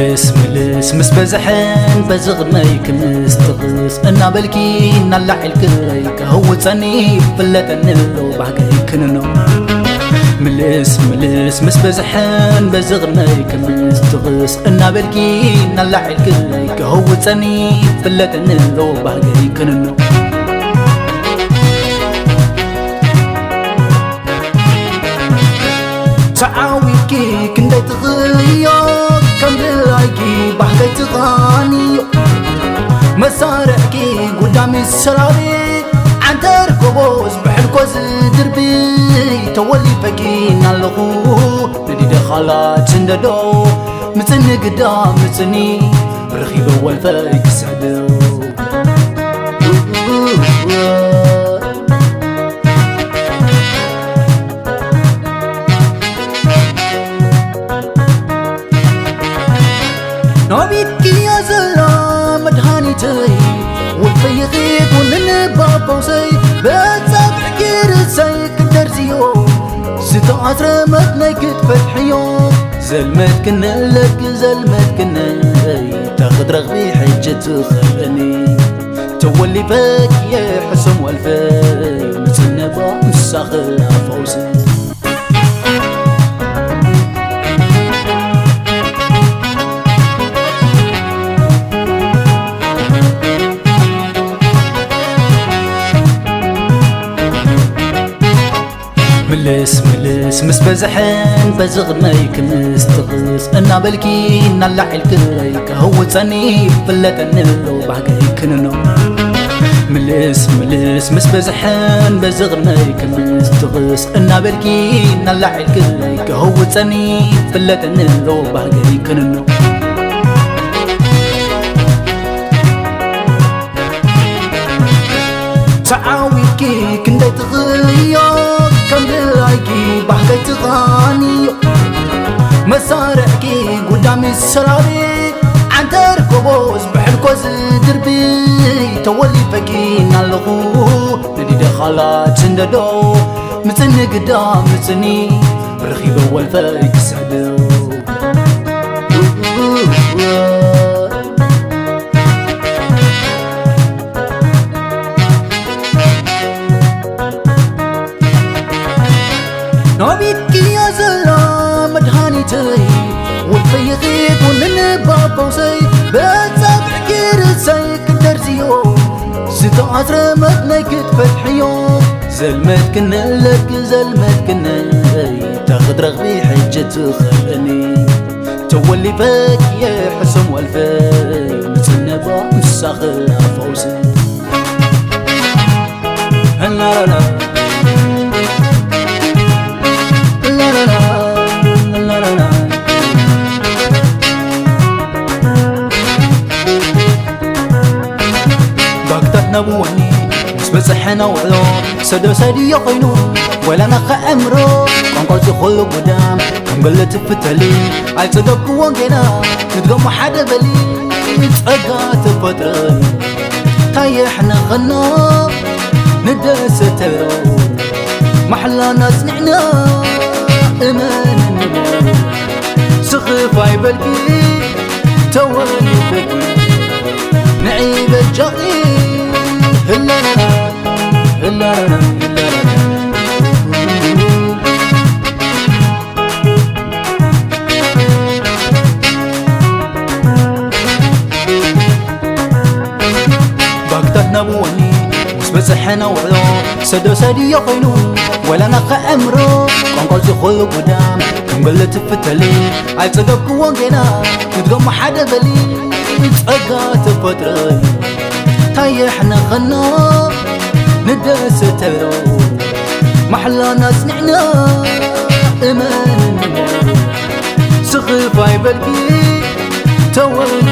ምልስ ምልስ ምስ በዝሐን በዚ ቅድመይ ክምስ ትቕስ እናበልኪ እናላዒልክለይ ከህውፀኒ ይፍለጠኒ ኣሎ ባህገይ ክንኖ። ምልስ ምልስ ምስ በዝሐን በዚ ቅድመይ ክምስ ትቕስ እናበልኪ እናላዒልክለይ ከህውፀኒ ይፍለጠኒ ኣሎ ባህገይ ክንኖ። ተዓዊትኪ ክንደይ ትኽእልዮ ከም ድላይኪ ባህገይ ትቓንዮ። መሳርዕኪ ጉዳሚ ሰላቢ ዓንተር ጎቦዝ ብሕልኮ ዝድርቢ ተወሊፈኪ እናለኹ ንዲደ ኻላ ትንደዶ ምፅኒ ግዳ ምፅኒ ረኺበ ወልፈይ ክስዕዶ። ናቢትኪ እያ ዘላ መድሃኒተይ፣ ወልፈይ የኺ ጎንን ባብ ፈውሰይ፣ በጻብዕኪ ርእሰይ ክደርዝዮ፣ ዝተኣስረ መትነይ ክትፈትሕዮ። ዘልመትክነለኪ ዘልመትክነይ፣ ተኽትረኽቢ ሕጂ ትኽእለኒ። ተወሊፈኪ እየ ሕሱም ወልፈይ፣ ምጽነባ ምሳኺ ፈውሲ። ምልስ ምልስ ምስ በዝሐን በዚ ቅድመይ ክምስ ትቕስ እናበልኪ እናላዒልክለይ ከህውፀኒ ይፍለጠኒ ኣሎ ባህገይ ክንኖ። ምልስ ምልስ ምስ በዝሐን በዚ ቅድመይ ክምስ ትቕስ እናበልኪ እናላዒልክለይ ከህውፀኒ ይፍለጠኒ ኣሎ ባህገይ ክንኖ። ተዓዊትኪ ክንደይ ትኽእልዮ ከም ድላይኪ ባህገይ ትቓንዮ። መሳርዕኪ ጉዳሚ ሰላቢ ዓንተር ጎቦዝ ብሕልኮ ዝድርቢ ተወሊፈኪ እናለኹ ንዲደ ኻላ ትንደዶ ምፅኒ ግዳ ምፅኒ ረኺበ ወልፈይ ክስዕዶ። ናቢትኪ እያ ዘላ መድሃኒተይ፣ ወልፈይ የኺ ጎንን ባብ ፈውሰይ፣ በጻብዕኪ ርእሰይ ክደርዝዮ፣ ዝተኣስረ መትነይ ክትፈትሕዮ። ዘልመትክነለኪ ዘልመትክነይ፣ ተኽትረኽቢ ሕጂ ትኽእለኒ። ተወሊፈኪ እየ ሕሱም ወልፈይ፣ ምጽነባ ምሳኺ ፈውሲ። ላላላ፣ ላላላ፣ ላላላ። ባክታት ናብወኒ ምስ በጽሐ ናውዕሎ ሰዶ ሰድዮ ኮይኑ ወላ ናኸ ዕምሮ ቋንቋ ዝኹሉ ጉዳም ከም ገለ ትፍተሊ ኣይጸገብክዎን ጌና ንድገሞ ሓደ በሊ ጸጋ ተፈጥረኒ ታየሕነኸና ንደሰተሎ ማሕላና ጽኒዕና እመን ስኽፍ ኣይበልኪ ተወሊፈኪ ንዒ በጃኺ ህለና ህለና ህለና ባክታት ናብወኒ ምስ በጽሐ ናውዕሎ ሰዶ ሰድዮ ኮይኑ ወላ ናኸ ዕምሮ ቋንቋ ዝኹሉ ጉዳም ከም ገለ ትፍተሊ ኣይጸገብክዎን ጌና ክትገሞ ሓደ በሊ ጸጋ ተፈጥረኒ ታየሕነኸና ንደሰተሎ ማሕላና ጽኒዕና እመን ስኽፍ ኣይበልኪ ተወኒ